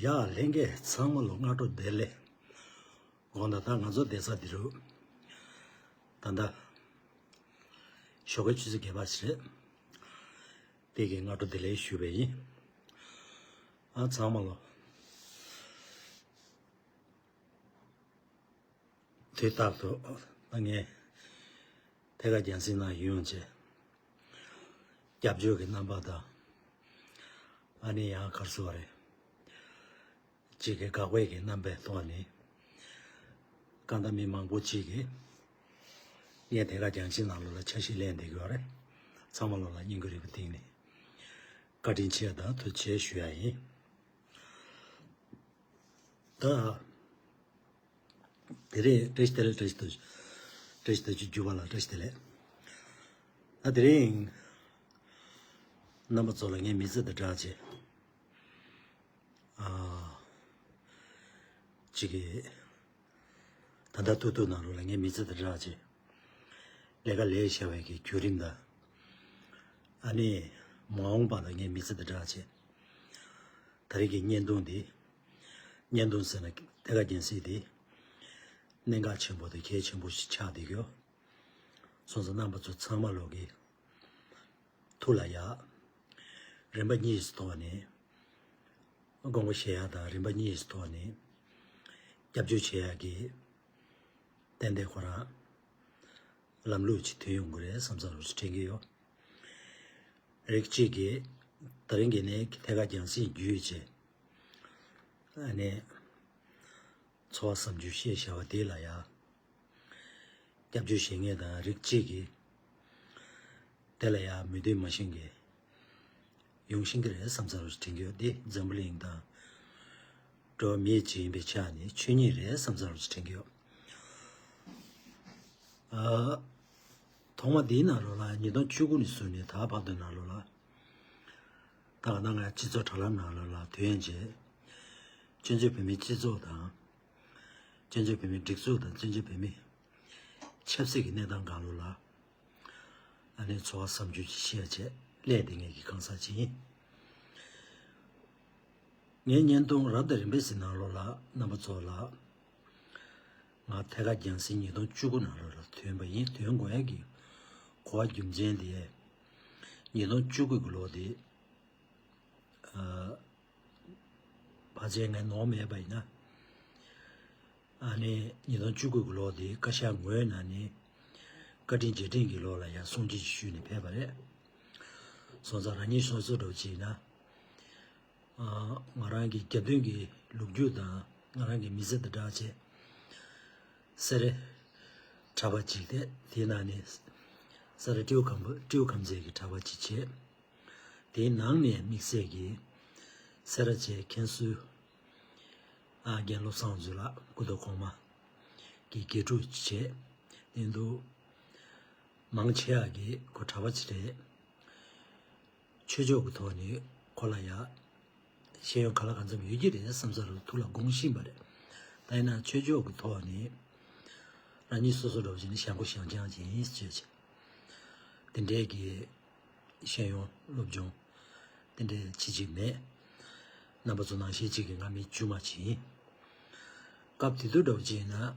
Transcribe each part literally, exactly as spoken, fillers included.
ཡ་ལྷན་རྒྱས་ཚང་མ་ལ་སྔ་དྲོ་བདེ་ལེགས། དགོངས་དག་ད་ང་ཚོ་བསྡད་ས་འདི་རུ། ད་ལྟ་ཞོགས་ཀའི་ཆུ་ཚོད་བརྒྱད་པ་ཞིག་རེད། དེ་གི་སྔ་དྲོ་བདེ་ལེགས་ཞུ་བ་ཡིན། ཨ་ཚང་མ་ལ། དུས་རྟག་ཏུ་ད་ངས་ཐད་ཀར་རྒྱང་སྲིང་ནང་ཡོང་བྱས། སྐྱབས་བཅོལ་གྱི་རྣམ་པ་དང་། ཨ་ནི་ཡང་གར་སོང་བ་རེད། གཅིག་གི་དགག་པའི་གི་རྣམ་པའི་ཐོག་ནས། གང་ལྟར་མི་མང་པོ་གཅིག་གིས་ངས་ཐད་ཀར་རྒྱང་སྲིང་ནང་ལོགས་ལ་འཆར་གཞི་ལེན་བསྡད་ཀྱི་ཡོད་རེད། ཚང་མ་ལོགས་ལ་སྙིང་གི་རུས་པ་གཏིང་ནས་བཀའ་དྲིན་ཆེ་དང་ཐུགས་རྗེ་ཆེ་ཞུ་ཡ་ཡིན། ད། དེ་རེད། བཀྲ་ཤིས་བདེ་ལེགས། བཀྲ་ཤིས་བདེ་ལེགས། བཀྲ་ཤིས་བདེ་ལེགས། རྒྱུ་བ་ལ་བཀྲ་ཤིས་བདེ་ལེགས། ད་དེ་རིང་རྣམ་པ་ཚོ་ལ་ངས་མི་ཚེ་དང་སྦྲགས་བྱས། ཨ། གཅིག་གིས་ད་ལྟ་ཐུག་ཐུག་ནང་ལོགས་ལ་ངས་མི་ཚེ་དང་སྦྲགས་བྱས། ལས་ཀ་ལས་བྱ་བའི་གི་བརྒྱུད་རིམ་དང་། ཨ་ནི་མ་འོངས་པ་ལ་ངས་མི་ཚེ་དང་སྦྲགས་བྱས། ད་རེས་ཀྱི་བརྙན་ཐུང་འདི། བརྙན་ཐུང་ཟེར་ན་ཐད་ཀར་རྒྱང་སྲིང་འདི། གནད་འགག་ཆེན་པོ་དང་གལ་ཆེན་པོ་ཞིག་ཆགས་བསྡད་ཡོད། སོང་ཙང་རྣམ་པ་ཚོ་ཚང་མ་ལོག་གི་ཐུགས་ལ་ཡ། རིམ་པ་གཉིས་སུ་ཐོག་ནས་དགོངས་པ་བཞེས་ཡ་དང་། རིམ་པ་གཉིས་སུ་ཐོག་ནས་སྐྱབས་བཅོལ་བྱེད་ཡ་གི་ཏན་ཏན་ཁོ་རང་ལམ་ལུགས་ཅིག་ཐོན་ཡོང་གི་རེད་བསམ་བསམ་རུ་དྲན་གྱི་ཡོད། རིགས་གཅིག་གིས་ད་རིང་གི་ནས་ཐད་ཀར་རྒྱང་སྲིང་བརྒྱུད་བྱས། ཨ་ནས། འཚོ་བ་བསམ་རྒྱུ་བཤད་བྱ་བ་དེ་ལ་ཡ། སྐྱབས་བཅོལ་བྱེད་མཁན་དང་རིགས་གཅིག་གིས། དེ་ལ་ཡ་མོས་མཐུན་མ་བྱེད་མཁན་ཡོང་བཞིན་གྱི་རེད་བསམ་ས་རུ་དྲན་གྱི་ཡོད། འདི་འཛམ་བུ་གླིང་དང་འགྲོ་བ་མིའི་སྤྱི་ཡིན་པའི་ཆ་ནས་ཆོས་ཉིད་རེད་བསམ་ས་རུ་དྲན་གྱི་ཡོད། ཨ། ཐོག་མ་འདིའི་ནང་ལོགས་ལ་ཉིས་སྟོང་བཅུ་དགུ་ནས་བཟུང་ནས་ད་བར་དུ་ནང་ལོགས་ལ། ད་ག་ནང་ང་སྤྱི་ཚོགས་དྲ་ལམ་ནང་ལོགས་ལ་ཐོན་རྗེས། བཙན་བྱོལ་བོད་མིའི་སྤྱི་ཚོགས་དང་། བཙན་བྱོལ་བོད་མིའི་སྒྲིག་འཛུགས་དང་བཙན་བྱོལ་བོད་མིའི་ཆབ་སྲིད་ཀྱི་གནས་སྟངས་སྒང་ལོགས་ལ། ཨ་ནི་འཚོ་བ་བསམ་རྒྱུ་ཅིག་བཤད་བྱས་སླེབས་བསྡད་མཁན་གྱི་གང་ཟག་ཅིག་ཡིན། ངའི་བརྙན་ཐུང་རབ་དང་རིམ་པས་ཟིན་ནང་ལོགས་ལ་རྣམ་པ་ཚོ་ལ། ང་ཐད་ཀར་རྒྱང་སྲིང་ཉིས་སྟོང་བཅུ་དགུ་ནང་ལོགས་ལ་ཐོན་པ་ཡིན། ཐོན་དགོས་ཡ་གི་གོ་བ་རྒྱུ་མཚན་དེ། ཉིས་སྟོང་བཅུ་དགུ་གི་ལོ་དེ། ཨ། ཕལ་ཆེར་ངས་ནོར་མེད་པ་ཡིན་ན། ཨ་ནི་ཉིས་སྟོང་བཅུ་དགུ་གི་ལོ་དེ་བཀའ་ཤག་ངོས་ནས་ནི་བཀའ་དྲིན་རྗེས་དྲན་གྱི་ལོ་ལ་ཡང་གསུང་ཆོས་ཞུས་ནས་ཕེབས་པ་རེད། སོང་ཙང་རང་ཉིད་སོ་སོ་འདྲ་བོ་ཅིག་ཡིན་ན། ཨ། ང་རང་གི་རྒྱབ་མདུན་གྱི་ལོ་རྒྱུས་དང་ང་རང་གི་མི་ཚེ་དང་སྦྲགས་བྱས། སེ་ར་གྲྭ་པ་ཅིག་དེ་དེའི་ནང་ནས་སེ་ར་སྤྲེའུ་སྒམ་པོ་སྤྲེའུ་སྒམ་པོ་གི་གྲྭ་པ་ཅིག་བྱས། དེའི་ནང་ནས་དམིགས་བསལ་གྱི་སེ་ར་བྱས་མཁན་ཟུར། ཨ། རྒན་བློ་བཟང་མཛོད་ལགས་སྐུ་ཐོག་གོང་མ་གི་དགེ་ཕྲུག་བྱས། དེ་འདུག་མང་ཆེ་བ་གི་ཁོ་གྲྭ་པ་ཅིག་རེད། ཆོས་ཕྱོགས་ཀྱི་ཐོག་ནས་ཁོ་ལ་ཡ་ཤེས་ཡོན་ག་ལ་གང་འཚམ་ཡོད་ཀྱི་རེད་བསམ་ས་རུ་ཐུགས་ལ་དགོངས་བཞིན་པ་རེད། ད་ཡིན་ན་ཆོས་ཕྱོགས་ཀྱི་ཐོག་ནས་རང་ཉིད་སོ་སོ་འདྲ་བོ་ཅིག་ནི་ཞང་པོ་ཞང་རྐྱང་ཅིག་ཡིན་ཟེར་བྱས། དེ་འདྲའི་གི་ཤེས་ཡོན་སློབ་སྦྱོང་དེ་འདྲའི་ཅི་ཅིག་མེད། རྣམ་པ་ཚོ་ནང་བཞིན་ཅིག་གི་ང་མི་དཀྱུས་མ་ཅིག་ཡིན། སྐབས་དེ་དུས་འདྲ་བོ་ཅིག་ཡིན་ན།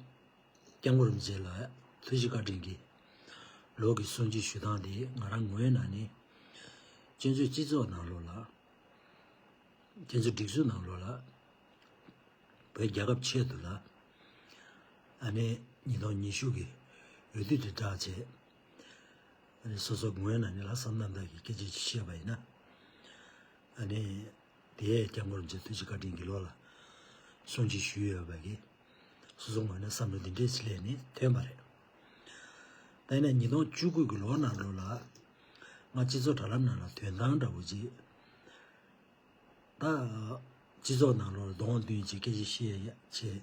སྐྱབས་མགོན་རིན་པོ་ཆེ་ལ་ཐུགས་རྗེ་བཀའ་དྲིན་གྱིས་ལོ་གི་གསུང་ཆོས་ཞུ་སྟངས་དེ་ང་རང་ངོས་ནས་ནི། བཙན་བྱོལ་སྤྱི་ཚོགས་ནང་ལོགས་ལ། བཙན་བྱོལ་སྒྲིག་འཛུགས་ནང་ལོགས་ལ། བོད་རྒྱལ་ཁབ་ཆེད་དུ་ལ། ཨ་ནི་ཉིས་སྟོང་ཉི་ཤུ་གི་འོས་བསྡུ་དེ་བསྒྲགས་བྱས། ཨ་ནི་སོ་སོ་ངོས་ནས་ནི་ལྷག་བསམ་རྣམ་དག་གི་སྐད་ཆ་ཅིག་བཤད་པ་ཡིན་ན། ཨ་ནི། དེས་སྐྱབས་མགོན་རིན་པོ་ཆེ་ཐུགས་རྗེ་བཀའ་དྲིན་གྱིས་ལོ་ལ་གསུང་ཆོས་ཞུས་ཡོད་པ་གི། སོ་སོ་ངོས་ནས་བསམ་བློ་འདི་འདྲས་ཅིག་སླེབས་ནས་ཐོན་པ་རེད། ད་ཡིན་ན་ཉིས་སྟོང་བཅུ་དགུ་གི་ལོ་ནང་ལོགས་ལ། ང་སྤྱི་ཚོགས་དྲ་ལམ་ནང་ལ་ཐོན་སྟངས་འདྲ་བོ་ཅིག་ད་སྤྱི་ཚོགས་ནང་ལོགས་ལ་གདོང་བསྟན་ཅིག་སྐད་ཆ་བཤད་ཡ་བྱས།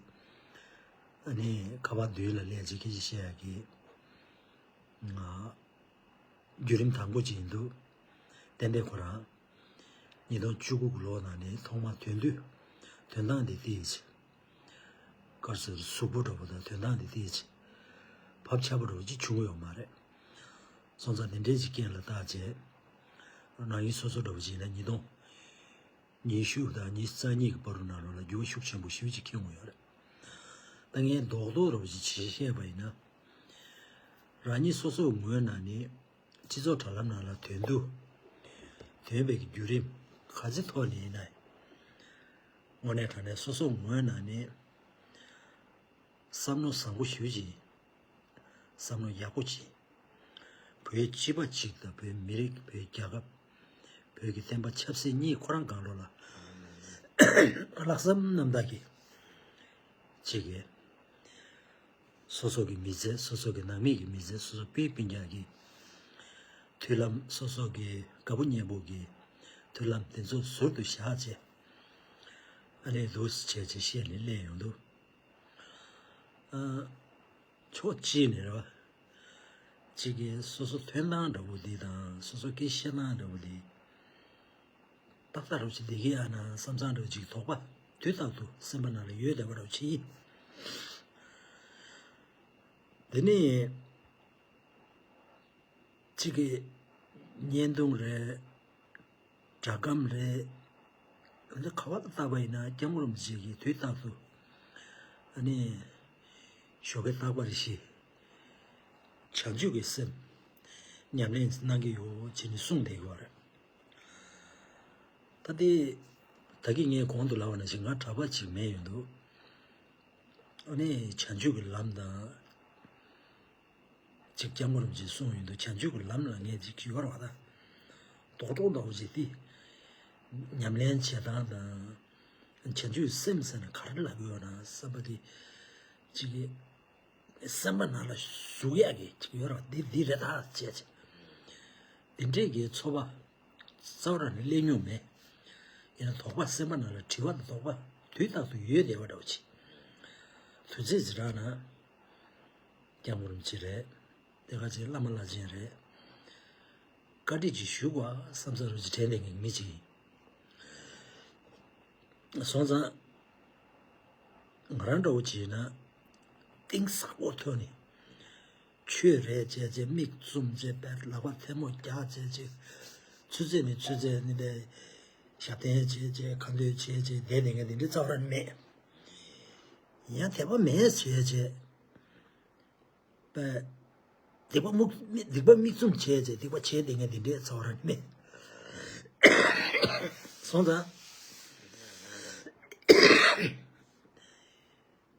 ཨ་ནི་ཁ་པར་མདུན་ལ་སླེབས་རྗེས་སྐད་ཆ་བཤད་ཡག་གི་ང་བརྒྱུད་རིམ་དང་པོ་ཅིག་ཡིན་འདུག་ཏན་ཏན་ཁོ་རང་ཉིས་སྟོང་བཅུ་དགུ་གི་ལོ་ནང་ནས་ཐོག་མར་ཐོན་དུས་དོན་སྟངས་འདི་ཏིས་གར་སོ་གཟུགས་པོ་འདྲ་པོ་དང་དོན་སྟངས་འདི་ཏིས་བབ་ཆགས་པོ་འདྲ་པོ་ཅིག་བྱུང་ཡོད་མ་རེད། སོང་ཙང་འདི་འདྲའི་ཅིག་རྐྱེན་ལ་བརྟག་བྱས་ནང་ཡིན་སོ་སོ་འདྲ་པོ་ཅིག་ཡིན་ན་ཉིས་སྟོང་ཉི་ཤུ་དང་ཉི་ཤུ་རྩ་གཉིས་ཀྱི་བར་དུ་ནང་ལོགས་ལ་འགྱུར་བ་ཤུགས་ཆེན་པོ་ཞེ་པོ་ཅིག་ཁེལ་ཡོང་ཡོད་རེད། ད་ངས་རྡོག་རྡོག་རོབ་ཅིག་ཅིག་བཤད་པ་ཡིན་ན། རང་ཉིད་སོ་སོའི་ངོས་ནས་ནི་སྤྱི་ཚོགས་དྲ་ལམ་ནང་ལ་དོན་དུ་དོན་པའི་གི་བརྒྱུད་རིམ་ག་ཚོད་ཐོག་ནས་ཡིན་ན། དངོས་གནས་དྲང་གནས་སོ་སོའི་ངོས་ནས་ནི་བསམ་བློ་བཟང་པོ་ཞེ་པོ་ཅིག་བསམ་བློ་ཡག་པོ་ཅིག་བོད་སྤྱི་པ་གཅིག་དང་བོད་མི་རིགས། བོད་རྒྱལ་ཁབ། བོད་ཀྱི་བསྟན་པ་ཆབ་སྲིད་གཉིས་ཁོ་རང་སྒང་ལོགས་ལ་ལྷག་བསམ་རྣམ་དག་གིས་གཅིག་གིས་སོ་སོ་གི་མི་ཚེ། སོ་སོ་གི་ནང་མི་གི་མི་ཚེ། སོ་སོ་སྤུན་སྤུན་ཀྱག་གི་མཐུན་ལམ། སོ་སོ་གི་དགའ་པོ་ཉེ་པོ་གི་མཐུན་ལམ་དེ་ཚོ་ཟུར་དུ་བཞག་བྱས། ཨ་ནི་འདུག་བྱས་བྱས་བཤད་ནས་སླེབས་ཡོང་འདུག་ཨ། ཕྱོགས་གཅིག་ནས་རེད་བ། གཅིག་གིས་སོ་སོ་ཐོན་སྟངས་འདྲ་པོ་འདི་དང་སོ་སོ་སྐད་བཤད་སྟངས་འདྲ་པོ་འདི་ཏག་ཏག་འདྲ་པོ་ཅིག་བསྡད་ཀྱི་ཡོད་ན་བསམ་བསམ་འདྲ་པོ་ཅིག་དོགས་པ་དུས་རྟག་ཏུ་སེམས་པ་ནང་ལ་ཡོད་བསྡད་པ་འདྲ་པོ་ཅིག་ཡིན། དེ་ནས་གཅིག་གིས་བརྙན་ཐུང་རེད། སྒྲ་སྒམ་རེད། འོན་ཏེ་ག་བ་ལ་བལྟས་པ་ཡིན་ན་སྐྱབས་མགོན་རིན་པོ་ཆེ་གིས་དུས་རྟག་ཏུ་ཨ་ནི་ཞོགས་ཀས་རྟག་པར་ཞིག་བྱང་ཆུབ་ཀྱི་སེམས་ཉམས་ལེན་གནང་གི་ཡོད་ཅེས་ནས་གསུངས་བསྡད་ཡོད་རེད། ད་དེ་ད་གིན་ངས་གོང་དུ་ལབ་པ་ནང་བཞིན་ང་གྲྭ་པ་ཅིག་མེད་ཡོད་འདུག་ཨ་ནི་བྱང་ཆུབ་ཀྱི་ལམ་དང་། ཅིག་སྐྱབས་མགོན་རིན་པོ་ཆེས་གསུངས་ཡོད་འདུག་བྱང་ཆུབ་ཀྱི་ལམ་ལ་ངས་ཅིག་ཡོད་རེད་བ། ད་རྡོག་རྡོག་འདྲ་པོ་ཅིག་དེ་ཉམས་ལེན་བྱེད་སྟངས་དང་། བྱང་ཆུབ་སེམས་ཟེར་ན་ག་རེ་ལབ་ཀྱི་ཡོད་ན་བསམ་པ་དེ་ཅིག་སེམས་པ་ནང་ལ་ཟུག་ཡག་གི་ཅིག་ཡོད་རེད་བ། འདི་འདི་རེད་ད་བྱས་བྱས། འདི་འདྲས་ཀྱི་ཚོར་བ་རྩ་བ་རང་ནས་སླེབས་མྱོང་མེད། ཡིན་ན་དོགས་པ་སེམས་པ་ནང་ལ་དྲི་བ་དང་དོགས་པ་དུས་རྟག་ཏུ་ཡོད་བསྡད་པ་འདྲ་པོ་ཅིག་དུས་ཚོད་ཅིག་རག་ན། སྐྱབས་མགོན་རིན་པོ་ཆེ་རེད། དེ་ག་ཅིག་བླ་མ་བླ་ཆེན་རེད། བཀའ་འདྲི་ཅིག་ཞུ་དགོས་བསམ་ས་རུ་ཅིག་དྲན་བསྡད་མཁན་གྱི་མི་ཅིག་ཡིན། སོང་ཙང་ང་རང་འདྲ་པོ་ཅིག་ཡིན་ན་གཏིང་ཟབ་པོ་ཐོག་ནས་ཆོས་རེད་བྱས་བྱས་མིག་བཙུམ་བྱས་པའི་ལག་པ་ཐལ་མོ་རྒྱག་བྱས་བྱས་ཚུར་ཚད་ནས་ཚུར་ཚད་ནས་པའི་ཞབས་བརྟན་བྱས་བྱས་ཁ་འདོན་བྱས་བྱས་བསྡད་བསྡད་མཁན་དེ་འདྲའི་རྩ་བ་རང་མེད། ཡང་དད་པ་མེད་བྱས་བྱས། པས། སྡིག་པ་མུག་སྡིག་པ་མིག་བཙུམ་བྱས་བྱས་སྡིག་པ་བྱས་བསྡད་མཁན་དེ་འདྲའི་རྩ་བ་རང་མེད། སོང་ཙང་།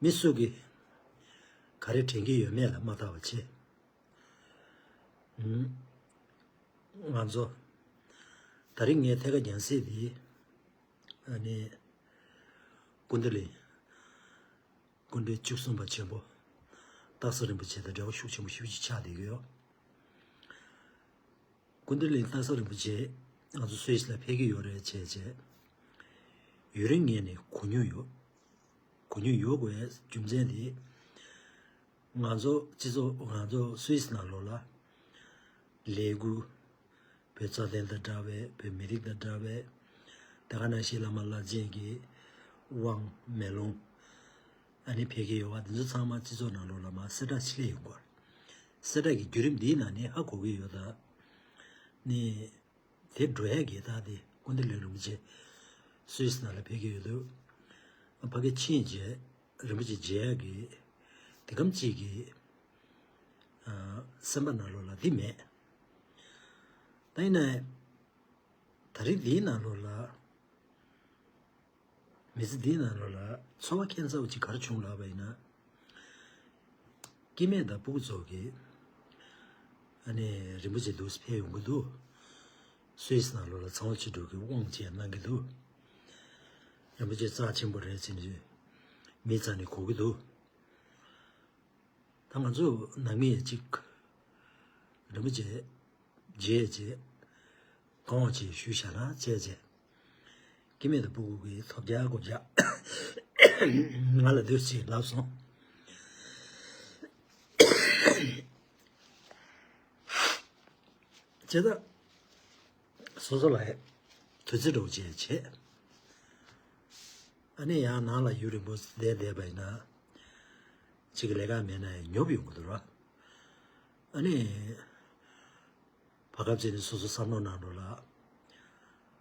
མི་སུ་གིས་ག་རེ་དྲན་གྱི་ཡོད་མེད་ལ་མ་བལྟ་བ་བྱས། ང་ཚོ་ད་རིང་ངའི་ཐད་ཀར་རྒྱང་སྲིང་འདི་ཨ་ནི་སྐུ་མདུན་ལ། སྐུ་ཕྲེང་བཅུ་གསུམ་པ་ཆེན་པོ་སྟག་ཚང་རིན་པོ་ཆེ་དང་འབྲེལ་བ་ཤུགས་ཆེན་པོ་ཞེ་པོ་ཅིག་ཆགས་བསྡད་ཀྱི་ཡོད། སྐུ་ཕྲེང་སྟག་ཚང་རིན་པོ་ཆེ་ང་ཚོ་སུད་སི་ལ་ཕེབས་ཀྱི་ཡོད་རེད་བྱས་བྱས། ཡུན་རིང་ངས་ནས་གོ་མྱོང་ཡོད། གོ་མྱོང་ཡོད་དགོས་རྒྱུ་མཚན་དེ། ང་ཚོ་སྤྱི་ཚོགས་ང་ཚོ་སུད་སི་ནང་ལོགས་ལ་ལས་འགུལ། བོད་རྩ་དོན་དང་འདྲ་བའི་བོད་མི་རིགས་དང་འདྲ་བའི་དེ་ག་ནང་བཞིན་བླ་མ་བླ་ཆེན་གྱི་དབང་མེ་ལོང་ཨ་ནི་ཕེབས་ཀྱི་ཡོད་པ་འདི་ཚོ་ཚང་མ་སྤྱི་ཚོགས་ནང་ལོགས་ལ་མར་གསལ་བསྒྲགས་ཕྱི་ལས་ཡོང་གི་ཡོད་རེད། གསལ་བསྒྲགས་ཀྱི་བརྒྱུད་རིམ་འདིའི་ནང་ནས་ཧ་གོ་གི་ཡོད་ད། ནི་དེ་འགྲོ་ཡ་གི་ད་དེ་སྐུ་མདུན་ལས་རིན་པོ་ཆེ་སུད་སི་ནང་ལ་ཕེབས་ཀྱི་ཡོད་དུས་ཕ་གི་ཕྱིན་རྗེས་རིན་པོ་ཆེ་མཇལ་ཡ་གི་དེ་གམ་གཅིག་གི་སེམས་པ་ནང་ལོགས་ལ་འདི་མེད། ད་ཡིན་ན་ད་རིང་འདིའི་ནང་ལོགས་ལ་མི་ཚེ་འདིའི་ནང་ལོགས་ལ་ཚོར་བ་ཁྱད་མཚར་བ་ཅིག་ག་རེ་བྱུང་ལབ་པ་ཡིན་ན། སྐྱེ་དམན་དང་སྤུ་གུ་ཚོ་གིས་ཨ་ནི་རིན་པོ་ཆེ་འདུག་སེ་ཕེབས་ཡོང་གི་འདུག་སུད་སི་ནང་ལོགས་ལ་ཚངས་པ་མཆོག་སྤྲུལ་གྱི་དབང་བཅས་གནང་གི་འདུག་རིན་པོ་ཆེ་རྩ་ཆེན་པོ་རེད་ཟེར་ནས་མི་རྩ་ནས་གོ་གི་འདུག་ད་ང་ཚོ་ནང་མི་ཡང་གཅིག་རིན་པོ་ཆེ་མཇལ་རྗེས་གང་བ་ཅིག་ཞུས་བཞག་ན་བྱས་རྗེས་སྐྱེ་དམན་དང་སྤུ་གུ་གི་ཐོབ་རྒྱག་དགོས་རྒྱག་ང་ལ་འདོད་ཅིག་ལབ་སོང་ བྱས་ཙང་སོ་སོ་ལ་དུས་ཚོད་འགྲོ་བྱས་བྱས། ཨ་ནི་ཡང་ནང་ལ་ཡུན་རིང་པོ་བསྡད་བསྡད་པ་ཡིན་ན། གཅིག་གི་ལས་ཀ་མེད་ན་ཡང་ཉོབ་ཡོང་གི་འདུག་ར། ཨ་ནི། བར་སྐབས་ཅིག་ནས་སོ་སོ་བསམ་བློ་གནང་རོགས་ལ།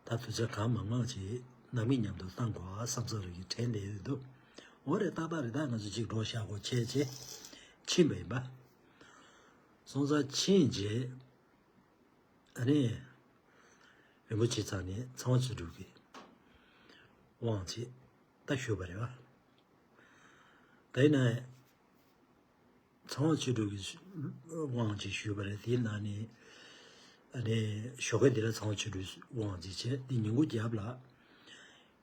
ད་དུས་ཚོད་གང་མང་མང་ཅིག་ནང་མི་མཉམ་དུ་བཏང་དགོས་ཨ་བསམ་ས་རུ་ཡི་དྲན་བསྡད་ཡོད་འདུག་འོ་རེད། ཏག་ཏག་རེད། ད་ང་ཚོ་གཅིག་འགྲོ་བཞག་དགོས་བྱས་བྱས་ཕྱིན་པ་ཡིན་པ། སོང་ཙང་ཕྱིན་རྗེས། ཨ་ནི། རིན་པོ་ཆེ་ཚང་ནས་ཚངས་པ་ཆོས་གྲུབ་ཀྱི་དབང་ཅིག་ད་ཞུས་པ་རེད་བ། ད་ཡིན་ན། ཚངས་པ་ཆོས་གྲུབ་ཀྱི་དབང་ཅིག་ཞུས་པ་རེད། དེའི་ནང་ནས་ཨ་ནི་ཞོགས་ཀས་འདི་ལ་ཚངས་པ་ཆོས་གྲུབ་དབང་ཅིག་བྱས། འདི་ཉིན་གུང་རྒྱབ་ལ་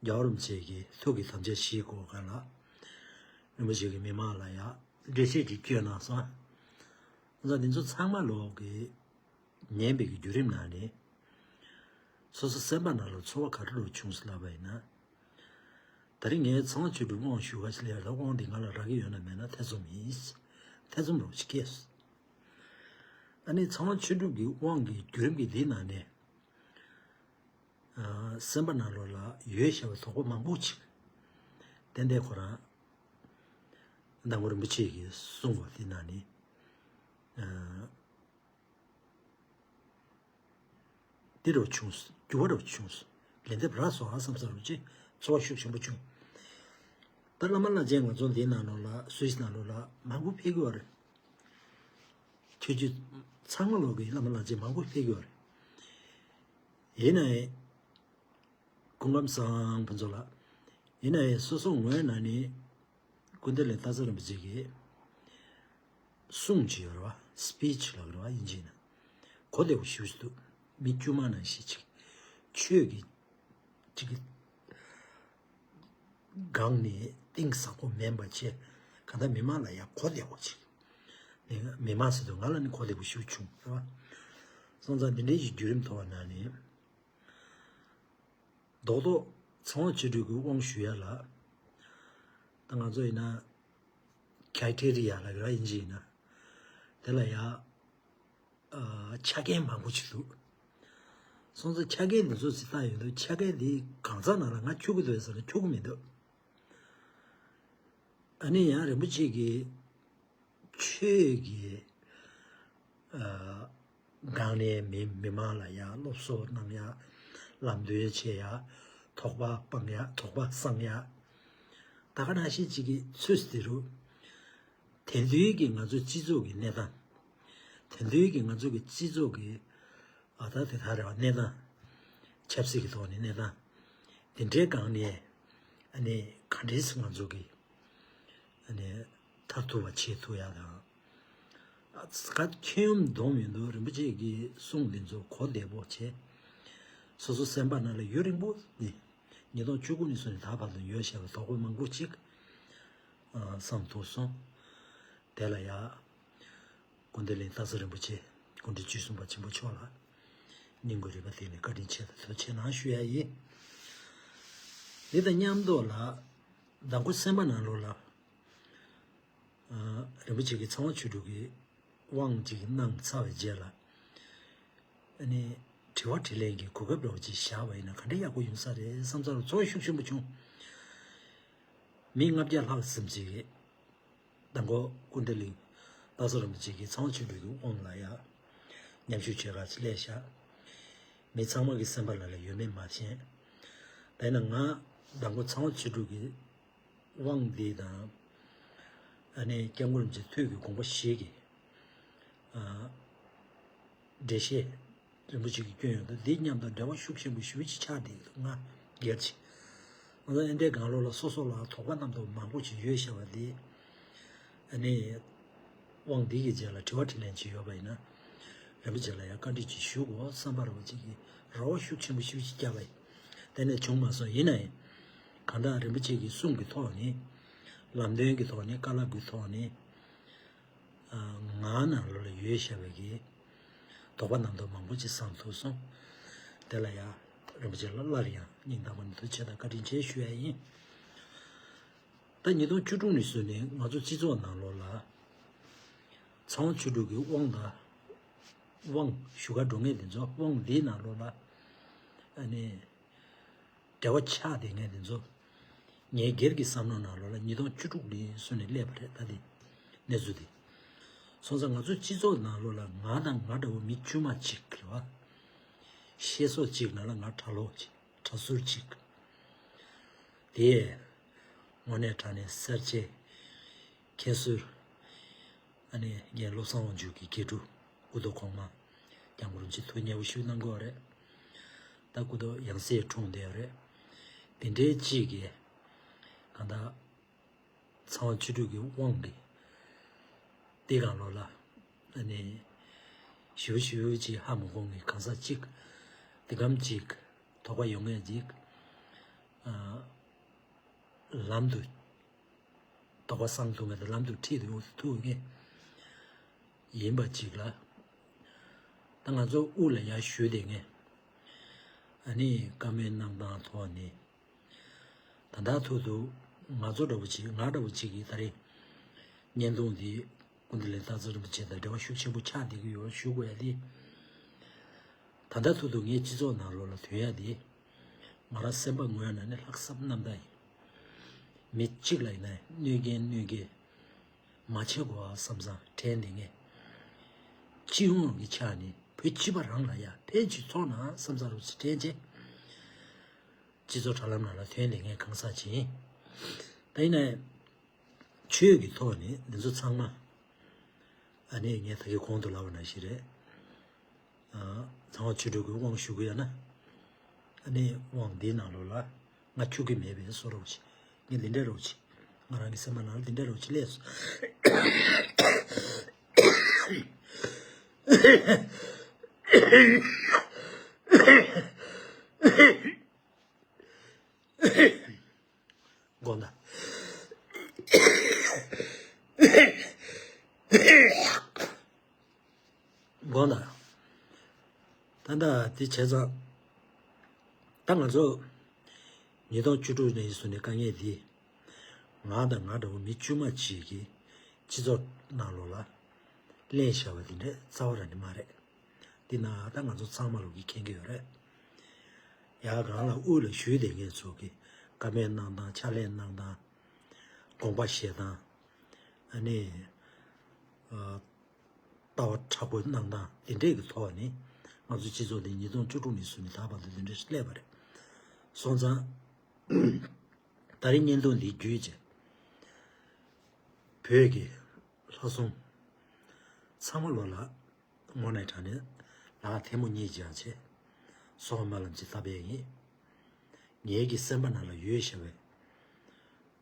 རྒྱལ་བ་རིན་པོ་ཆེ་གི་ཐུགས་ཀྱི་དམ་བཅའ་བཞེས་དགོས་ག་ལ། རིན་པོ་ཆེ་གི་མི་མང་ལ་ཡང་འགྲེལ་བཤད་ཅིག་བསྐྱོན་གནང་སོང་། ང་ཚོ་འདི་ཚོ་ཚང་མ་ལོག་གི་ཉན་པའི་གི་བརྒྱུད་རིམ་ནང་ནས་སོ་སོ་སེམས་པ་ནང་ལ་ཚོར་བ་ག་འདྲ་རུ་བྱུང་སོང་ལབ་པ་ཡིན་ན། ད་རེས་ངས་ཚངས་པ་ཆོས་གྲུབ་དབང་ཞུ་ག་ཞིག་ལས་ད་དབང་འདི་ང་ལ་རག་གི་ཡོད་ན་མེད་ན་ཐེ་ཚོམ་ཡིན། ཐེ་ཚོམ་རོགས་ཅིག་སྐྱེས། ཨ་ནི་ཚངས་པ་ཆོས་གྲུབ་ཀྱི་དབང་གི་བརྒྱུད་རིམ་གྱི་འདིའི་ནང་ནས། ཨ། སེམས་པ་ནང་ལོགས་ལ་ཡོད་བཞག་པའི་དོགས་པ་མང་པོ་ཅིག་ཏན་ཏན་ཁོ་རང་། མདང་དགོང་རིན་པོ་ཆེ་གིས་གསུངས་པ་དེ་ནང་ནས། ཨ། འདི་རུ་བྱུང་སོང་། འགྱུར་བ་རུ་བྱུང་སོང་། ལན་འདེབས་རག་སོང་ཨ་བསམ་ས་རུ་ཅི་ཚོར་བ་ཤུགས་ཆེན་པོ་བྱུང་། ད་བླ་མ་བླ་ཆེན་ང་ཚོ་འདི་ནང་ལོགས་ལ་སུད་སི་ནང་ལོགས་ལ་མང་པོ་ཕེབས་ཀྱི་ཡོད་རེད། ཆོས་བརྒྱུད་ཚང་མ་ལོག་གི་བླ་མ་བླ་ཆེན་མང་པོ་ཕེབས་ཀྱི་ཡོད་རེད། ཡིན་ནའི། སྐུ་ཁམས་བཟང་ཕུན་ཚོགས་ལགས། ཡིན་ནའི་སོ་སོ་ངོས་ནས་ནི། ཀུན་བདེ་གླིང་སྟག་འཚེར་རིན་པོ་ཆེ་གི་གསུང་ཅིག་ཡོད་རེད་བ། སི་པི་ཆི་ལབ་རེད་བ་དབྱིན་ཇིའི་ནང་། གོ་བདེ་པོ་ཞེ་པོ་ཅིག་འདུག་མི་དཀྱུས་མ་ནང་བཞིན་ཅིག་ཆོས་ཀྱི་ཅིག་གི་སྒང་ནས་གཏིང་ཟབ་པོ་མིན་པ་བྱས། གང་ལྟར་མི་མང་ལ་ཡང་གོ་བདེ་པོ་ཅིག་མི་མང་ཟེར་དུས་ང་ལ་ནི་གོ་བདེ་པོ་ཞེ་པོ་བྱུང་རེད་བ། སོང་ཙང་འདི་འདྲའི་ཞིག་བརྒྱུད་རིམ་ཐོག་ནས་ནི། རྡོག་རྡོག་ཚངས་པ་ཆོས་གྲུབ་ཀྱི་དབང་ཞུ་ཡ་ལ། ད་ང་ཚོ་ཡིན་ན། ཁྲའི་ཊེ་རི་ཡ་ལབ་ཀྱི་ར་དབྱིན་ཇི་ཡིན་ན། དེ་ལ་ཡ། ཨ། ཆ་རྐྱེན་མང་པོ་ཅིག་འདུག་སོང་ཙང་ཆ་རྐྱེན་འདི་ཚོ་ཅིག་བལྟ་ཡོང་དུས་ཆ་རྐྱེན་འདི་གང་ཟག་ནང་ལ་ང་འཁྱོག་གི་འདུག་ཟེར་ན་འཁྱོག་གི་མི་འདུག་ཨ་ནི་ཡང་རིན་པོ་ཆེ་གིས་ཆོས་ཀྱི། ཨ། སྒང་ནས་མི་མི་མང་ལ་ཡང་སློབ་གསོ་གནང་ཡ། ལམ་སྟོན་བྱེད་ཡ། དོགས་པ་སྤང་ཡ། དོགས་པ་སངས་ཡ། ད་ག་ནང་བཞིན་ཅིག་གི་ཚུལ་དེ་རུ། དེང་དུས་ཀྱི་ང་ཚོའི་སྤྱི་ཚོགས་ཀྱི་གནས་སྟངས། དེང་དུས་ཀྱི་ང་ཚོ་གི་སྤྱི་ཚོགས་ཀྱི། ཨ། ད་དེ་དག་རེད་བ། གནས་སྟངས། ཆབ་སྲིད་ཀྱི་ཐོག་ནས་གནས་སྟངས། དེ་འདྲའི་སྒང་ནས། ཨ་ནི་ག་འདྲས་སེ་ང་ཚོ་གི། ཨ་ནི་མཐར་ཐུག་པ་བྱེད་ཐུབ་ཡ་དང་། ཨ། ད་མཁྱེན་ཡོན་འདོམས་ཡོང་དུས་རིན་པོ་ཆེ་གི་གསུང་འདི་ཚོ་གོ་བདེ་པོ་བྱས། སོ་སོ་སེམས་པ་ནང་ལ་ཡུན་རིང་པོ་ནས། ཉིས་སྟོང་བཅུ་དགུ་ནས་བཟུང་ནས་ད་བར་དུ་ཡོད་བཞག་པའི་དོགས་པ་མང་པོ་ཅིག་ཨ། སངས་ཐུབ་སོང་། དེ་ལ་ཡ། ཀུན་བདེ་གླིང་སྟག་འཚེར་རིན་པོ་ཆེ། སྐུ་ཕྲེང་བཅུ་གསུམ་པ་ཆེན་པོ་མཆོག་ལ། སྙིང་གི་རུས་པ་གཏིང་ནས་བཀའ་དྲིན་ཆེ་དང་ཐུགས་རྗེ་ཆེ་གནང་ཞུ་ཡ་ཡིན། འདི་དང་མཉམ་དུ་ལ། མདང་དགོང་སེམས་པ་ནང་ལོགས་ལ། ཨ། རིན་པོ་ཆེ་གིས་ཚངས་པ་ཆོས་གྲུབ་ཀྱི་དབང་ཅིག་གནང་ཚར་བའི་རྗེས་ལ། ཨ་ནི། དྲི་བ་དྲིས་ལན་གྱི་གོ་སྐབས་འདྲ་བོ་ཅིག་བཞག་པ་ཡིན་ན་ག་འདྲ་ཡག་པོ་ཡོང་ས་རེད་བསམ་ས་རུ་ཚོར་བ་ཤུགས་ཆེན་པོ་བྱུང་། མི་ལྔ་བརྒྱ་ལྷག་ཙམ་ཅིག་གིས། མདང་དགོང་ཀུན་བདེ་གླིང་སྟག་འཚེར་རིན་པོ་ཆེ་གིས་ཚངས་པ་ཆོས་གྲུབ་ཀྱི་དབང་ལ་ཡ། མཉམ་ཞུགས་བྱེད་ག་ཅིག་སླེབས་ཤག་མི་ཚང་མ་གི་སེམས་པ་ལ་ལ་ཡོད་མེད་མ་ཤེས། དེས་ན་ང་མདང་དགོང་ཚངས་པ་ཆོས་གྲུབ་ཀྱི་དབང་འདི་དང་། ཨ་ནི་སྐྱབས་མགོན་རིན་པོ་ཆེ་ཐུགས་ཀྱི་དགོངས་པ་བཞེས་ཀྱི། ཨ། འགྲེལ་བཤད་རིན་པོ་ཆེ་གིས་བསྐྱོན་ཡོང་དུས་འདི་མཉམ་དུ་འབྲེལ་བ་ཤུགས་ཆེན་པོ་ཞེ་པོ་ཅིག་ཆགས་བསྡད་ཀྱི་འདུག་ང་སྒེར་གྱི། ང་ཚོ་ཨེ་འདྲའི་སྒང་ལོགས་ལ་སོ་སོ་ལ་དོགས་པ་རྣམ་རྟོག་མང་པོ་ཅིག་ཡོད་བཞག་པ་འདི། ཨ་ནི། དབང་འདི་གི་རྗེས་ལ་དྲི་བ་དྲིས་ལན་ཅིག་ཡོད་པ་ཡིན་ན། རིན་པོ་ཆེ་ལ་ཡང་བཀའ་འདྲི་ཅིག་ཞུ་དགོས་བསམ་པ་རེ་བ་ཅིག་གིས་རེ་བ་ཤུགས་ཆེན་པོ་ཞེ་པོ་ཅིག་བརྒྱབ་པ་ཡིན། དེ་ནས་བྱུང་མ་སོང་། ཡིན་ན་ཡང་། གང་ལྟར་རིན་པོ་ཆེ་གི་གསུང་གི་ཐོག་ནས། ལམ་སྟོན་གྱི་ཐོག་ནས། བཀའ་སློབ་ཀྱི་ཐོག་ནས། ཨ། ང་ནང་ལོགས་ལ་ཡོད་བཞག་པའི་གི་དོགས་པ་རྣམ་རྟོག་མང་པོ་ཅིག་སངས་ཐུབ་སོང་། དེ་ལ་ཡང་རིན་པོ་ཆེ་ལ་སླར་ཡང་སྙིང་ཐག་པ་ནས་ཐུགས་རྗེ་ཆེ་དང་བཀའ་དྲིན་ཆེ་ཞུ་ཡ་ཡིན། ད་ཉིས་སྟོང་བཅུ་དྲུག་ནས་བཟུང་ནས་ང་ཚོ་སྤྱི་ཚོགས་ནང་ལོགས་ལ་ ཚངས་པ་ཆོས་དྲུག་གི་དབང་དང་། དབང་ཞུ་ག་འགྲོ་མཁན་དེ་ཚོ། དབང་འདིའི་ནང་ལོགས་ལ་ཨ་ནི་འབྲེལ་བ་ཆགས་བསྡད་མཁན་དེ་ཚོ། ངའི་སྒེར་གྱི་བསམ་བློ་ནང་ལོགས་ལ་ཉིས་སྟོང་བཅུ་དྲུག་ནས་བཟུང་ནས་སླེབས་པ་རེད། ད་དེ་གནས་ཚུལ་དེ། སོང་ཙང་ང་ཚོ་སྤྱི་ཚོགས་ནང་ལོགས་ལ་ང་དང་ང་འདྲ་བོ་མི་དཀྱུས་མ་གཅིག་རེད་བ། ཤེས་སོགས་གཅིག་ནང་ལ་ང་གྲྭ་ལོག་གཅིག་གྲྭ་ཟུར་གཅིག་དེ་དངོས་གནས་དྲང་གནས་གསར་བརྗེ་མཁན་ཟུར། ཨ་ནི་རྒན་བློ་བཟང་དབང་ཕྱུག་གི་དགེ་ཕྲུག་སྐུ་ཐོག་གོང་མ་སྐྱབས་མགོན་རིན་པོ་ཆེ་ཐུགས་མཉེས་པོ་ཞུ་གནང་དགོས་པ་རེད། ད་སྐུ་ཐོག་ཡང་སྲིད་འཁྲུངས་བསྡད་ཡོད་རེད། དེ་འདྲའི་གཅིག་གིས་གང་ལྟར་ཚངས་པ་ཆོས་དྲུག་གི་དབང་གིས་དེ་གང་ལོགས་ལ་ཨ་ནི་ཞིབ་ཞིབ་ཅིག་ཧ་མ་གོ་མཁན་གང་ཟག་གཅིག་དེ་གམ་གཅིག་དོགས་པ་ཡོང་མཁན་གཅིག་ཨ་ལམ་དུ། དོགས་པ་སངས་ཐུབ་མཁན་དང་ལམ་དུ་ཁྲིད་ཐུབ་མཁན་ཡིན་པ་ཅིག་ལ། ད་ང་ཚོ་དབུ་ལ་ཡར་ཞུས་བསྡད་མཁན། ཨ་ནི་བཀའ་མོལ་གནང་སྟངས་ཐོག་ནས། ད་ལྟ་ཐུག་ཐུག་ང་ཚོ་འདྲ་བོ་ཅིག་ང་འདྲ་བོ་ཅིག་གིས་ད་རེས་བརྙན་ཐུང་འདི་སྐུ་མདུན་ལས་སྟག་འཚེར་རིན་པོ་ཆེ་དང་འབྲེལ་བ་ཤུགས་ཆེན་པོ་ཆགས་བསྡད་ཀྱི་ཡོད་ཞུ་དགོས་ཡ་དེ། ད་ལྟ་ཐུག་ཐུག་ངའི་སྤྱི་ཚོགས་ནང་ལོགས་ལ་ཐོན་ཡ་དེ། ང་རང་སེམས་པ་ངོས་ནས་ནི་ལྷག་བསམ་རྣམ་དག་ཡིན། མི་གཅིག་ལ་ཡིན་ན་གནོད་སྐྱེལ་གནོད་སྐྱེལ་མ་བྱེད་དགོས་ཨ་བསམ་བསམ་དྲན་བསྡད་མཁན། སྤྱི་ཡོངས་ཀྱི་ཆ་ནས་བོད་སྤྱི་པ་རང་ལ་ཡ་ཕན་ཅིག་ཚོགས་ན་བསམ་བསམ་རུ་ཅིག་དྲན་བྱས། སྤྱི་ཚོགས་དྲ་ལམ་ནང་ལ་ཐོན་ལེ་ངས་གང་ཟག་ཅིག་ཡིན། ད་ཡིན་ན་ཆོས་ཀྱི་ཐོག་ནས་འདི་ཚོ་ཚང་མ། ཨ་ནི་ངས་ད་གིན་གོང་དུ་ལབ་པ་ནང་བཞིན་རེད། ཨ། ཚངས་པ་ཆོས་དྲུག་གི་དབང་ཞུ་གི་ཡོད་ན། ཨ་ནི་དབང་འདིའི་ནང་ལོགས་ལ་ང་འཁྱུག་གི་མེད་པའི་བཟོ་འདྲ་བོ་ཅིག་ངས་འདི་འདྲ་འདྲ་བོ་ཅིག་ང་རང་གི་སེམས་པ་ནང་ལ་འདི་འདྲ་འདྲ་བོ་ཅིག་སླེབས་སོང་། དགོངས་དག་དགོངས་དག་ད་ལྟ་དེ་བྱས་ཙང་། ད་ང་ཚོ་ཉིས་སྟོང་བཅུ་དྲུག་ནས་བཟུང་ནས་དཀའ་ངལ་འདི། ང་དང་ང་འདྲ་བོ་མི་དཀྱུས་མ་གཅིག་གིས་སྤྱི་ཚོགས་ནང་ལོགས་ལ་གླེང་བཞག་པ་དེ་འདྲ་རྩ་བ་རང་ནས་མ་རེད། འདི་ན་ད་ང་ཚོ་ཚང་མ་ལོག་གིས་མཁྱེན་གྱི་ཡོད་རེད། ཡ་གང་ལ་དབུ་ལ་ཞུས་བསྡད་མཁན་ཚོ་གིས་བཀའ་མོལ་གནང་སྟངས་ཕྱག་ལས་གནང་སྟངས། དགོངས་པ་བཞེས་སྟངས། ཨ་ནི། ཨ། ལྟ་བ་དྲག་པོ་གནང་སྟངས་དེ་འདྲས་ཀྱི་ཐོག་ནས་ང་ཚོ་སྤྱི་ཚོགས་འདི་ཉིས་སྟོང་བཅུ་དྲུག་ནས་བཟུང་ནས་ད་བར་དུ་དེ་འདྲས་སླེབས་པ་རེད། སོང་ཙང་། ད་རེས་བརྙན་ཐུང་འདི་བརྒྱུད་བྱས། བོད་ཀྱི་ལྷ་སྲུང་ཚང་མ་ལོ་ལ་དངོས་གནས་དྲང་གནས་ལ་ཐལ་མོ་གཉིས་སྦྱར་བྱས་སོགས་སྨོན་ལམ་ཅིག་བཏབ་པ་ཡིན། ངེད་ཀྱི་སེམས་པ་ནང་ལ་ཡོད་བཞག་པའི་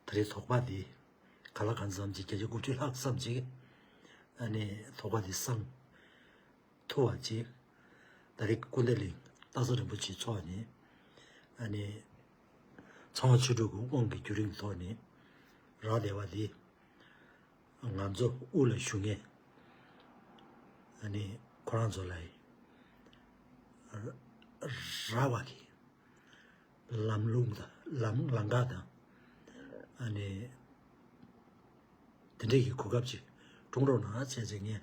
ད་རེས་དོགས་པ་འདི་ག་ལ་གང་འཚམ་ཅིག་བརྒྱ་ཆ་དགུ་བཅུ་ལྷག་ཙམ་ཅིག་ཨ་ནི་དོགས་པ་འདི་སངས་ཐུབ་པ་ཅིག་ད་རེས་ཀུན་བདེ་གླིང་སྟག་འཚེར་རིན་པོ་ཆེ་མཆོག་ནས་ཨ་ནི་ཚངས་པ་ཆོས་དྲུག་གི་དབང་གི་བརྒྱུད་རིམ་ཐོག་ནས་རག་བསྡད་པ་འདི། ང་ཚོ་དབུ་ལ་ཞུགས་མཁན་ཨ་ནི་ཁོ་རང་ཚོ་ལ་རག་པ་གི་ལམ་ལུགས་དང་ལམ་ལམ་ཁ་དང་ཨ་ནི་དེ་འདྲས་ཀྱི་གོ་སྐབས་ཅིག་སྤྲོད་རོགས་གནང་བྱས་བྱས་ངས་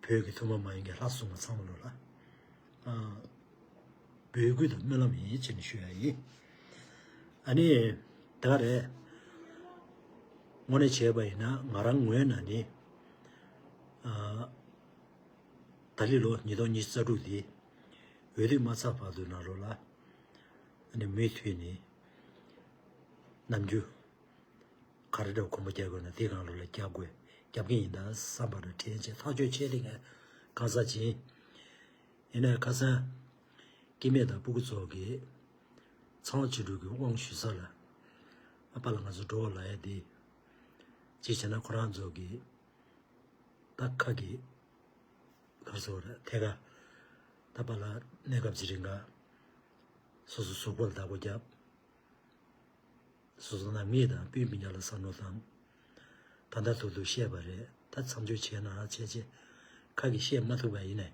བོད་ཀྱི་ཐུན་མོང་མ་ཡིན་གྱི་ལྷ་སྲུང་མ་ཚང་མ་ལོ་ལ། འབོད་སྐུལ་དང་སྨོན་ལམ་ཡིན་ཅེས་ནས་ཞུ་ཡ་ཡིན། ཨ་ནི། ད་ག་རེད། དངོས་གནས་བྱས་པ་ཡིན་ན་ང་རང་ངོས་ནས་ནི། ཨ། ད་ལི་ལོ་ཉིས་སྟོང་ཉི་ཤུ་རྩ་དྲུག་འདི། འོས་བསྡུ་མ་ཚར་བར་དུ་ནང་ལོགས་ལ། ཨ་ནི་མུ་མཐུད་ནས། ནམ་རྒྱུན། ག་རེ་འདྲ་གོམ་པ་རྒྱག་དགོས་ན་དེ་སྒང་ལོགས་ལ་རྒྱབ་དགོས་རྒྱབ་ཀྱི་ཡིན་ད་བསམ་པ་རེ་དྲན་བྱས་ཐག་གཅོད་བྱས་ཏེ་ངས་གང་ཟག་ཅིག་ཡིན། ཡིན་ནའི་ཁ་སང་སྐྱེ་དམན་དང་སྤུ་གུ་ཚོ་གིས་ཚངས་པ་ཆོས་དྲུག་གི་དབང་ཞུ་ས་ལ་ཨ་ཕ་ལ་ང་ཚོ་འགྲོ་བ་ལ་ཡ་དེ་ཅིག་བྱས་ན་ཁོ་རང་ཚོ་གིས་ད་ཁ་གི་གར་སོ་ར་ཐད་ཀ་ད་པ་ལ་གནས་སྐབས་ཅི་རིང་ག་སོ་སོ་གཟུགས་པོ་ལ་བདག་པོ་རྒྱབ། སོ་སོ་ནང་མི་དང་སྤུན་སྤུན་ཀྱག་ལ་བསམ་བློ་བཏང་། ད་ལྟ་ཐུག་ཐུག་བཤད་པ་རེད་ད་མཚམས་འཇོག་བྱས་ན་བྱས་བྱས་ཁ་གིས་བཤད་མ་ཐུབ་པ་ཡིན་ནས།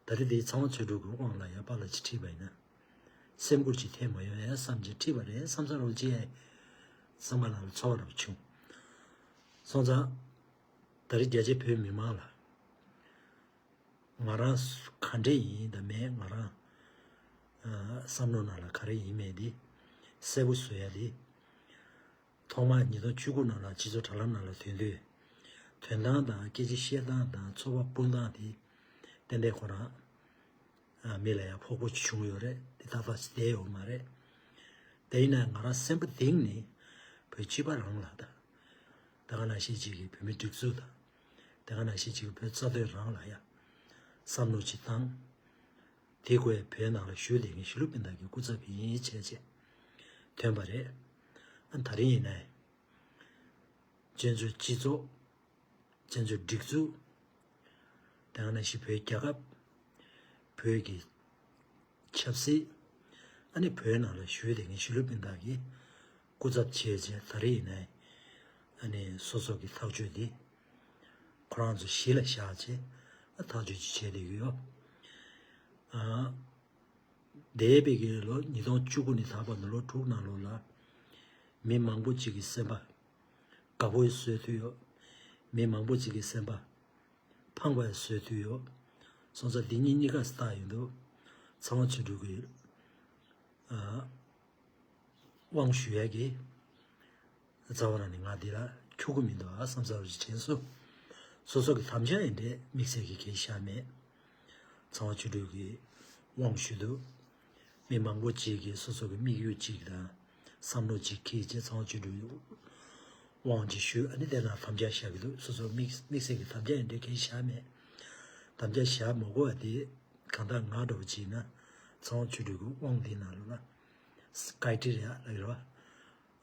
ད་རེས་དེའི་ཚངས་པ་ཆོས་དྲུག་གི་དབང་ལ་ཡ་པ་ལ་ཅིག་ཁྲིད་པ་ཡིན་ན། སེམས་ཁུར་ཅིག་ཐེབས་མ་ཡོང་ཡ་བསམ་གྱི་ཁྲིད་པ་རེད་བསམ་ས་རོགས་ཅེས། བསམ་པ་ལ་ཚོར་བ་རབ་བྱུང་། སོང་ཙང་། ད་རེས་རྒྱ་ཆེ་བོད་མི་མང་ལ། ང་རང་ག་འདྲས་ཡིན་དང་མེད། ང་རང་ཨ་བསམ་བློ་ནང་ལ་ག་རེ་ཡིན་མེད་འདི་གསལ་པོ་བཟོ་ཡ་འདི། ཐོག་མར་ཉིས་སྟོང་བཅུ་དགུ་ནང་ལ་སྤྱི་ཚོགས་དྲ་ལམ་ནང་ལ་ཐོན་དུས། ཐོན་སྟངས་དང་སྐད་ཆ་བཤད་སྟངས་དང་ཚོར་བ་སྤུངས་སྟངས་དེ་ཏན་ཏན་ཁོ་རང་ཨ་མི་ལ་ཡང་ཕོག་པོ་བྱུང་ཡོད་རེད། དེ་ཏག་ཏག་ཅིག་བསྡད་ཡོད་མ་རེད། དེ་ཡིན་ན་ང་རང་སེམས་པ་གཏིང་ནས་བོད་སྤྱི་པ་རང་ལ་དང་། ད་ག་ནང་བཞིན་ཅིག་གི་བོད་མི་སྒྲིག་འཛུགས་དང་། ད་ག་ནང་བཞིན་ཅིག་གི་བོད་རྩ་དོན་རང་ལ་ཡང་བསམ་བློ་ཅིག་བཏང་། དེ་ཁོས་བོད་ནང་ལ་བཞུགས་བསྡད་མཁན་གཞིས་ལུས་སྤུན་ཟླ་གི་སྐུ་ཚབ་ཡིན་བྱས་བྱས་ཐོན་པ་རེད། ཨ་ད་རིང་ཡིན་ནའི་བཙན་བྱོལ་སྤྱི་ཚོགས། བཙན་བྱོལ་སྒྲིག་འཛུགས། དེ་ག་ནང་བཞིན་བོད་རྒྱལ་ཁབ། བོད་ཀྱི་ཆབ་སྲིད། ཨ་ནི་བོད་ནང་ལ་བཞུགས་བསྡད་མཁན་གཞིས་ལུས་སྤུན་ཟླ་གི་སྐུ་ཚབ་བྱས་བྱས་ད་རེས་ཡིན་ནའི་ཨ་ནི་སོ་སོ་གི་ཐག་གཅོད་འདི་ཁོ་རང་ཚོ་གཞི་ལ་བཞག་བྱས་ཨ་ཐག་གཅོད་ཅིག་བྱས་བསྡད་ཀྱི་ཡོད། ཨ། འདས་པའི་གི་ལོ་ཉིས་སྟོང་བཅུ་དགུ་ནས་ད་བར་དུ་ལོ་དྲུག་ནང་ལོགས་ལ་མི་མང་པོ་ཅིག་གི་སེམས་པ་དགའ་པོ་བཟོས་ཐུབ་ཡོད། མི་མང་པོ་ཅིག་གི་སེམས་པ་ཕངས་པ་བཟོས་ཐུབ་ཡོད། སོང་ཙང་འདི་གཉིས་གཉིས་ཀ་སྟག་ཡིན་འདུག་ཚངས་པ་ཆོས་དྲུག་གི་ཨ། དབང་ཞུ་ཡ་གི་རྩ་བ་རང་ནས་ང་འདི་ལ་འཁྱོག་གི་མི་འདུག་ཨ་བསམ་ཚར་བ་ཞིག་དྲན་སོང་། སོ་སོ་གི་དམ་བཅའ་ཡིན་འདྲ་དམིགས་བསལ་གྱི་གང་ཡང་བཞག་མེད། ཚངས་པ་ཆོས་དྲུག་གི་དབང་ཞུ་འདུག་མི་མང་པོ་ཅིག་གིས་སོ་སོ་གི་དམིགས་ཡུལ་གཅིག་དང་བསམ་བློ་གཅིག་འཁྱེར་བྱས་ཚངས་པ་ཆོས་དྲུག་གི་དབང་ཅིག་ཞུས། ཨ་ནི་དེ་ལ་དམ་བཅའ་བཞག་གི་འདུག་སོ་སོ་དམིགས་དམིགས་བསལ་གྱི་དམ་བཅའ་ཡིན་འདྲ་གང་ཡང་བཞག་མེད། དམ་བཅའ་བཞག་མ་དགོས་པ་དེ་གང་ལྟར་ང་འདྲ་བོ་བྱས་ན་ཚངས་པ་ཆོས་དྲུག་གི་དབང་འདིའི་ནང་ལོགས་ལ་སྐའི་ཏི་རེད་ཨ་ལ་རེད་བ།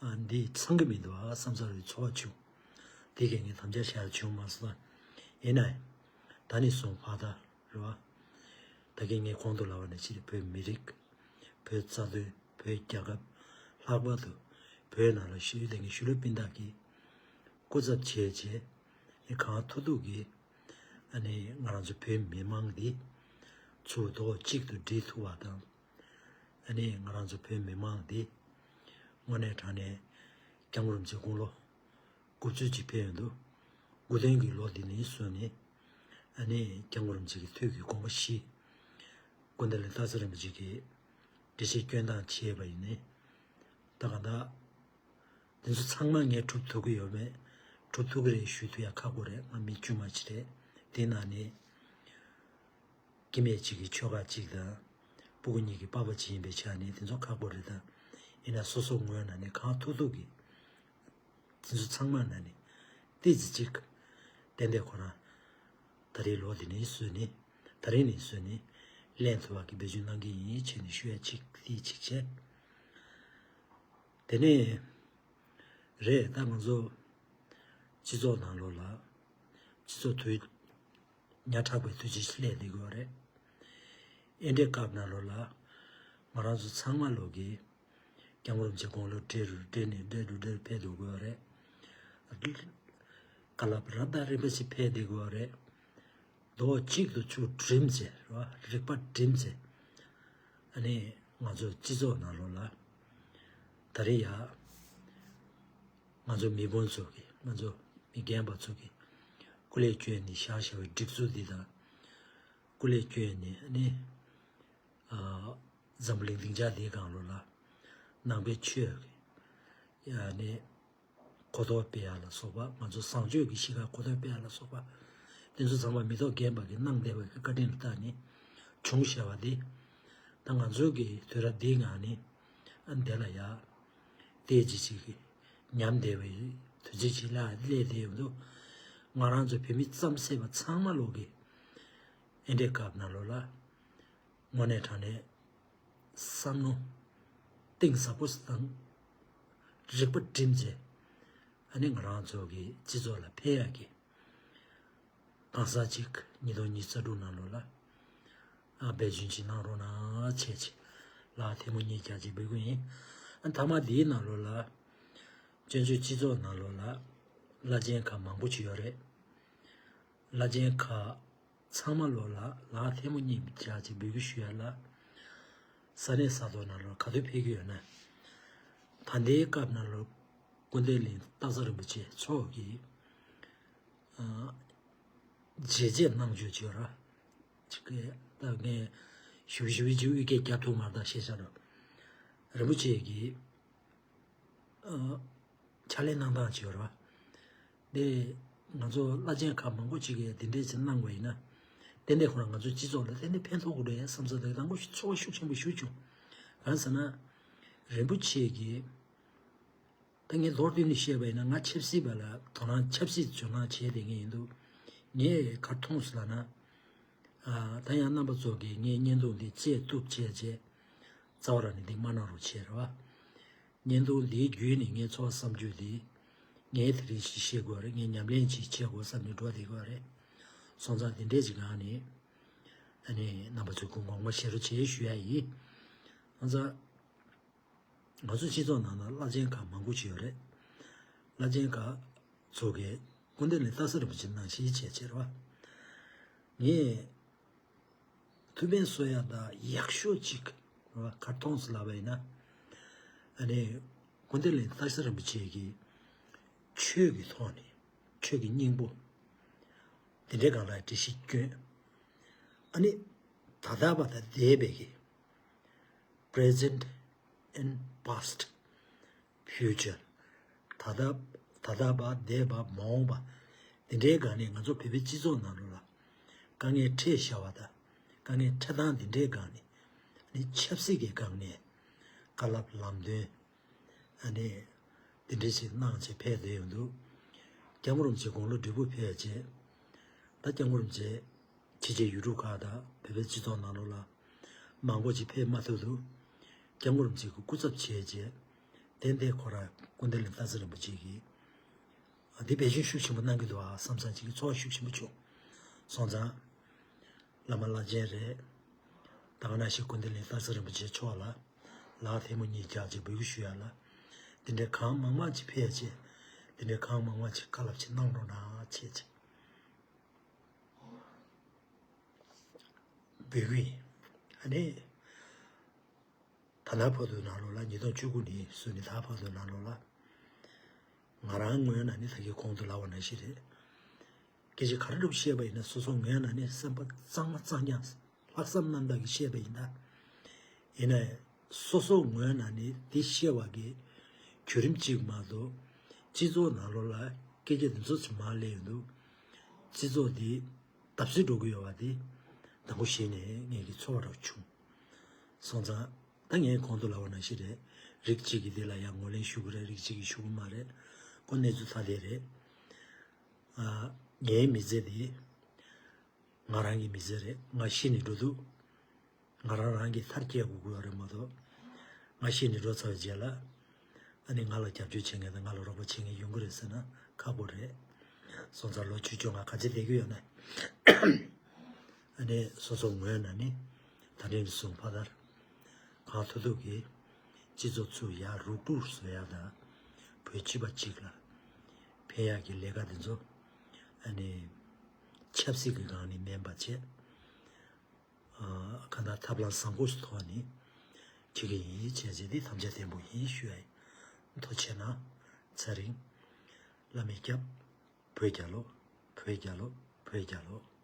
ཨ་འདི་ཚང་གི་མི་འདུག་ཨ་བསམ་ཚར་བའི་ཚོར་བ་བྱུང་། དེ་གས་ངས་དམ་བཅའ་བཞག་བྱུང་མ་སོང་། ཡིན་ནའི་ད་ནས་བཟུང་བར་ད་རེད་བ། ད་གིན་ངས་གོང་དུ་ལབ་པ་ནང་བཞིན་བོད་མི་རིགས། བོད་རྩ་དོན། བོད་རྒྱལ་ཁབ། ལྷག་པར་དུ་བོད་ནང་ལ་བཞུགས་བསྡད་མཁན་གཞིས་ལུས་སྤུན་ཟླ་གི་སྐུ་ཚབ་བྱས་བྱས་ཨ་ནི་གང་ཐུབ་ཐུབ་ཀྱིས་ཨ་ནི་ང་རང་ཚོ་བོད་མི་མང་འདི་ཚུར་རྡོག་གཅིག་ཏུ་སྒྲིལ་ཐུབ་པ་དང་། ཨ་ནི་ང་རང་ཚོ་བོད་མི་མང་འདི་དངོས་གནས་དྲང་གནས་སྐྱབས་མགོན་རིན་པོ་ཆེ་དགུང་ལོ་དགུ་བཅུ་ཅིག་ཕེབས་ཡོང་དུས་དགུ་སྟོན་གྱི་ལོ་འདི་ནས་བཟུང་ནས་ཨ་ནི་སྐྱབས་མགོན་རིན་པོ་ཆེ་གི་ཐུགས་ཀྱི་དགོངས་པ་བཞེས། སྐུ་ཟླ་ལ་སྟག་ཚང་རིན་པོ་ཆེ་གིས་འགྲེལ་བཤད་སྐྱོན་སྟངས་བྱས་པ་ཡིན་ནའི། ད་གང་ལྟར། དེ་ཚོ་ཚང་མ་ངས་གྲུབ་ཐུབ་ཀྱི་ཡོད་མེད། གྲུབ་ཐུབ་ཀྱི་རེད་ཞུ་ཐུབ་ཡ་ཁག་པོ་རེད། ང་མི་དཀྱུས་མ་ཅིག་རེད། དེ་ནང་ནས་སྐྱེ་དམན་ཅིག་གི་ཆོལ་ཁ་ཅིག་དང་། སྤུ་གུ་གཉིས་ཀྱི་པ་ཕ་ཅིག་ཡིན་པའི་ཆ་ནས་དེ་ཚོ་ཁག་པོ་རེད་ད། ཡིན་ན་སོ་སོ་ངོས་ནང་ནས་གང་ཐུབ་ཐུབ་ཀྱིས་དེ་ཚོ་ཚང་མ་ནང་ནས་ཏོག་ཙམ་ཅིག་ཏན་ཏན་ཁོ་རང་ད་རེས་ལོ་འདི་ནས་བཟུང་ནས་ད་རེས་ནས་བཟུང་ནས་ལེན་ཐུབ་པ་གི་འབད་བརྩོན་གནང་གི་ཡིན་བྱས་ནས་ཞུ་ཡ་ཅིག་དེ་ཅིག་བྱས། དེ་ནས་རེད། ད་ང་ཚོ་སྤྱི་ཚོགས་ནང་ལོགས་ལ་སྤྱི་ཚོགས་དུས་ཉག་ཕྲ་བའི་དུས་ཚོད་ཅིག་སླེབས་བསྡད་ཀྱི་ཡོད་རེད། ཨེ་འདྲའི་སྐབས་ནང་ལོགས་ལ་ང་རང་ཚོ་ཚང་མ་ལོག་གིས་སྐྱབས་མགོན་རིན་པོ་ཆེ་དགུང་ལོ་བགྲེས་རུ་བགྲེས་ནས་བགྲེས་རུ་བགྲེས་རུ་ཕེབས་འགྲོ་གི་ཡོད་རེད། བཀའ་སློབ་རབ་དང་རིམ་པ་ཞིག་ཕེབས་བསྡད་ཀྱི་ཡོད་རེད། རྡོག་གཅིག་ཏུ་ཚུར་བསྒྲིམས་བྱས་རེད་བ། རིག་པ་བསྒྲིམས་བྱས། ཨ་ནི་ང་ཚོ་སྤྱི་ཚོགས་ནང་ལོགས་ལ་ད་རེས་ཡ་ང་ཚོ་མི་དཔོན་ཚོ་གི་ང་ཚོ་མི་རྒན་པ་ཚོ་གི་སྐུ་ལས་བསྐྱོན་ནས་བཞག་བཞག་པའི་སྒྲིག་འཛུགས་འདི་དང་། སྐུ་ལས་བསྐྱོན་ནས་ཨ་ནི་ཨ་འཛམ་བུ་གླིང་སྡིངས་ཆ་འདིའི་སྒང་ལོགས་ལ་ནང་པའི་ཆོས་ཀྱི་ཨ་ནི་གོ་རྟོགས་སྤེལ་ཡ་ལ་སོགས་པ། ང་ཚོ་བཟང་སྤྱོད་ཀྱི་གཤིས་ཀ་གོ་རྟོགས་སྤེལ་ཡ་ལ་སོགས་པ། དེ་ཚོ་ཚང་མ་མི་ཐོག་རྒན་པ་གིས་གནང་བསྡད་པ་གི་བཀའ་དྲིན་ལ་བརྟེན་ནས་བྱུང་བཞག་པ་འདི། ད་ང་ཚོ་གི་དུས་རབས་འདིའི་ནང་ནས་ཨ་འདི་ལ་ཡ་ཏོག་ཙམ་ཅིག་གི་ཉམས་བསྡད་པའི་དུས་ཚོད་ཅིག་ལ་སླེབས་བསྡད་ཡོད་འདུག་ང་རང་ཚོ་བོད་མི་རྩམ་ཟེར་བ་ཚང་མ་ལོག་གི་ཨེ་འདྲའི་སྐབས་ནང་ལོགས་ལ་དངོས་གནས་དྲང་གནས་བསམ་བློ་གཏིང་ཟབ་པོ་དང་རིག་པ་བསྒྲིམས་བྱས། ཨ་ནི་ང་རང་ཚོ་གི་སྤྱི་ཚོགས་ལ་ཕན་ཡག་གི་གང་ཟག་ཅིག་ཉིས་སྟོང་ཉི་ཤུ་རྩ་དྲུག་ནང་ལོགས་ལ་ཨ་འབད་བརྩོན་ཅིག་གནང་རོགས་གནང་བྱས་ཅིག་ལ་ཐལ་མོ་སྙེག་རྒྱག་ཅིག་འབུལ་གི་ཡིན། ཨ་མཐའ་མ་འདིའི་ནང་ལོགས་ལ་བཙན་བྱོལ་སྤྱི་ཚོགས་ནང་ལོགས་ལ་བླ་ཆེན་ཁག་མང་པོ་ཅིག་ཡོད་རེད། བླ་ཆེན་ཁག་ཚང་མ་ལོགས་ལ་ལ་ཐལ་མོ་སྙེག་རྒྱག་ཅིག་འབུལ་གི་ཞུ་ཡ་ལ། ས་གནས་ས་ཐོག་ནང་ལོགས་ག་དུས་ཕེབས་ཀྱི་ཡོད་ན། ད་ལྟའི་སྐབས་ནང་ལོགས་སྐུ་ཚེ་རིང་སྟག་ཚང་རིན་པོ་ཆེ་མཆོག་གིས་ རྗེས་བཅད་གནང་བྱོས་ཅིག་ཡོད་ར། ཅིག་གི་ད་ངས་ཞུ་ཞུ་ཅིག་དབུས་སྐད་རྒྱབ་ཐུབ་མ་རེད་ད་ཤེས་བྱ་ར། རིན་པོ་ཆེ་གིས་ཕྱག་ལས་གནང་སྟངས་ཅིག་ཡོད་ར། དེ་ང་ཚོ་བླ་ཆེན་ཁག་མང་པོ་ཅིག་གིས་དེ་འདྲས་ཅིག་གནང་བ་ཡིན་ན། ཏན་ཏན་ཁོ་རང་ང་ཚོ་སྤྱི་ཚོགས་ལ་ཏན་ཏན་ཕན་ཐོགས་ཀྱི་རེད་བསམ་ས་དེ་དང་པོ་ཚོར་བ་ཤུགས་ཆེན་པོ་ཞུ་བྱུང་། གང་ཟེར་ན། རིན་པོ་ཆེ་གིས། ད་ངས་མདོར་བསྡུས་ནས་བཤད་པ་ཡིན་ན་ང་ཆབ་སྲིད་པ་ལ་དོ་སྣང་ཆབ་སྲིད་ཇོ་ནང་བྱས་དེ་ངས་ཡིན་འདུག་ངས་ག་མཐོང་སོང་ལབ་ན། ཨ་ད་ཡང་རྣམ་པ་ཚོ་གིས་ངའི་བརྙན་ཐུང་འདི་བཅད་གཏུབ་བྱས་རྗེས་རྩ་བ་རང་ནས་འདི་མ་གནང་རོགས་བྱས་རེད་བ། བརྙན་ཐུང་འདིའི་བརྒྱུད་ནས་ངའི་ཚོར་བ་བསམ་ཚུལ་འདི་ངས་དེ་རིང་ཞིག་བཤད་དགོས་རེད། ངས་ཉམས་ལེན་ཅིག་བྱེད་དགོས་བསམ་ནས་འགྲོ་བསྡད་དགོས་རེད། སོང་ཙང་འདི་འདྲས་ཅིག་གང་ནས་ཨ་ནི་རྣམ་པ་ཚོ་སྐུ་ངོ་མ་བཞེས་རོགས་བྱས་ཞུ་ཡ་ཡིན། སོང་ཙང་། ང་ཚོ་སྤྱི་ཚོགས་ནང་ན་བླ་ཆེན་ཁག་མང་པོ་ཅིག་ཡོད་རེད། བླ་ཆེན་ཁག་ཚོ་གིས་སྐུ་མདུན་ལ་རྟགས་གསལ་རིན་པོ་ཆེ་ནང་བཞིན་བྱས་བྱས་རེད་བ། ངས་ཐུགས་ཕན་གསོ་ཡག་དང་ཡག་ཤོས་ཅིག་རེད་བ་གར་མཐོང་སོང་ལབ་པ་ཡིན་ན། ཨ་ནི་སྐུ་མདུན་ལ་རྟགས་གསལ་རིན་པོ་ཆེ་གིས་ཆོས་ཀྱི་ཐོག་ནས་ཆོས་ཀྱི་སྙིང་པོ་དེ་འདྲའི་སྒང་ལ་འགྲེལ་བཤད་བསྐྱོན། ཨ་ནི་ད་ལྟ་བ་དང་འདས་པའི་གི་present and past future། ད་ལྟ་ད་ལྟ་བ་འདས་པ་མ་འོངས་པ་འདི་འདྲའི་སྒང་ནས་ང་ཚོ་བོད་པའི་སྤྱི་ཚོགས་ནང་ལོགས་ལ་དཀའ་ངལ་འཕྲད་བཞག་པ་དང་དཀའ་ངལ་འཕྲད་སྟངས་འདི་འདྲའི་སྒང་ནས་ནི་ཆབ་སྲིད་ཀྱི་སྒང་ནས་བཀའ་སློབ་ལམ་སྟོན་ཨ་ནི་འདི་འདྲའི་ཞིག་གནང་བྱས་ཕེབས་བསྡད་ཡོང་འདུག་སྐྱབས་མགོན་རིན་པོ་ཆེ་དགུང་ལོ་བགྲེས་པོ་ཕེབས་བྱས་ད་སྐྱབས་མགོན་རིན་པོ་ཆེ་ཕྱི་རྒྱལ་ཡུལ་གྲུ་ཁག་དང་བོད་པའི་སྤྱི་ཚོགས་ནང་ལོགས་ལ་མང་པོ་ཅིག་ཕེབས་མ་ཐུབ་འདུག་སྐྱབས་མགོན་རིན་པོ་ཆེ་གི་སྐུ་ཚབ་བྱས་རྗེས་ཏན་ཏན་ཁོ་རང་སྐུ་མདུན་ལ་རྟགས་གསལ་རིན་པོ་ཆེ་གིས་འདི་བེད་སྤྱོད་ཤུགས་ཆེན་པོ་གནང་གི་འདུག་ཨ་བསམ་བསམ་ཅིག་གི་ཚོར་བ་ཤུགས་ཆེན་པོ་བྱུང་། སོང་ཙང་། བླ་མ་བླ་ཆེན་རེད། ད་ག་ནང་བཞིན་སྐུ་མདུན་ལ་རྟགས་གསལ་རིན་པོ་ཆེ་མཆོག་ལ་ལག་ཐལ་མོ་གཉིས་བརྒྱབ་རྗེས་འབོད་སྐུལ་ཞུ་ཡ་ལ། འདི་འདྲའི་གང་མང་མང་ཅིག་ཕེབས་རྗེས་འདི་འདྲའི་གང་མང་མང་ཅིག་བཀའ་སློབ་ཅིག་གནང་རོགས་གནང་བྱས་རྗེས། འབོད་སྐུལ་ཡིན། ཨ་ནི། ད་ལྟ་བར་དུ་ནང་ལོགས་ལ་ཉིས་སྟོང་བཅུ་དགུ་ནས་བཟུང་ནས་ད་བར་དུ་ནང་ལོགས་ལ། ང་རང་ངོས་ནས་ནི་ད་གིན་གོང་དུ་ལབ་པ་ནང་བཞིན་རེད། སྐད་ཆ་ག་རེ་འདྲ་པོ་བཤད་པ་ཡིན་ན་སོ་སོ་ངོས་ནས་ནི་སེམས་པ་གཙང་མ་གཙང་རྐྱང་ལྷག་བསམ་རྣམ་དག་གིས་བཤད་པ་ཡིན་ན། ཡིན་ནའི་སོ་སོ་ངོས་ནས་ནི་འདི་བཤད་པ་གི་བརྒྱུད་རིམ་གཅིག་མ་གཏོགས་སྤྱི་ཚོགས་ནང་ལོགས་ལ་སྐད་ཆ་འདི་ཚོ་ཚུར་མར་སླེབས་ཡོང་དུས་སྤྱི་ཚོགས་འདི་བརྡབ་གསིག་འགྲོ་གི་ཡོད་པ་འདི་དང་པོ་གཞི་ནས་ངེད་ཀྱི་ཚོར་བ་འདྲ་པོ་བྱུང་། སོང་ཙང་། ད་ངས་གོང་དུ་ལབ་པ་ནང་བཞིན་རེད། རིགས་གཅིག་གིས་འདི་ལ་ཡང་ངོས་ལེན་ཞུ་གི་རེད། རིགས་གཅིག་གིས་ཞུ་གི་མ་རེད། ཁོ་གནས་ཚུལ་ཐ་དད་རེད། ཨ། ངའི་མི་ཚེ་འདི་ང་རང་གི་མི་ཚེ་རེད། ང་ཤི་ནས་འགྲོ་དུས་ང་རང་རང་གིས་མཐར་སྐྱེལ་དགོས་ཀྱི་ཡོད་རེད་མ་གཏོགས། ང་ཤི་ནས་འགྲོ་ཚར་བའི་རྗེས་ལ་ཨ་ནི་ང་ལ་རྒྱབ་སྐྱོར་བྱེད་མཁན་དང་ང་ལ་རོགས་པ་བྱེད་མཁན་ཡོང་གི་རེད་ཟེར་ན་ཁག་པོ་རེད། སོང་ཙང་ལོ་བཅུ་བཅོ་ལྔ་ག་ཚོད་བསྡད་ཀྱི་ཡོད་ན། ཨ་ནི་སོ་སོ་ངོས་ནས་ནི་ད་རིང་བཟུང་ཕ་དར་གང་ཐུབ་ཐུབ་ཀྱིས་སྤྱི་ཚོགས་ཚུར་ཡར་རུག་རུག་བཟོ་ཡག་དང་བོད་སྤྱི་པ་གཅིག་ལ་ཕན་ཡག་གི་ལས་ཀ་འདི་ཚོ་ཨ་ནི་ཆབ་སྲིད་ཀྱི་སྒང་ནས་མིན་པ་བྱས་གང་ལྟར་ཐབས་ལམ་བཟང་པོ་ཞིག་ཐོག་ནས་བྱེད་ཀྱི་ཡིན་བྱས་རྗེས་འདི་དམ་བཅའ་བརྟན་པོ་ཡིན་ཞུ་ཡ་ཡིན། ཐུགས་རྗེ་གནང་། ཚེ་རིང་། བླ་མའི་སྐྱབས། བོད་རྒྱལ་ལོ། བོད་རྒྱལ་ལོ། བོད་རྒྱལ་ལོ།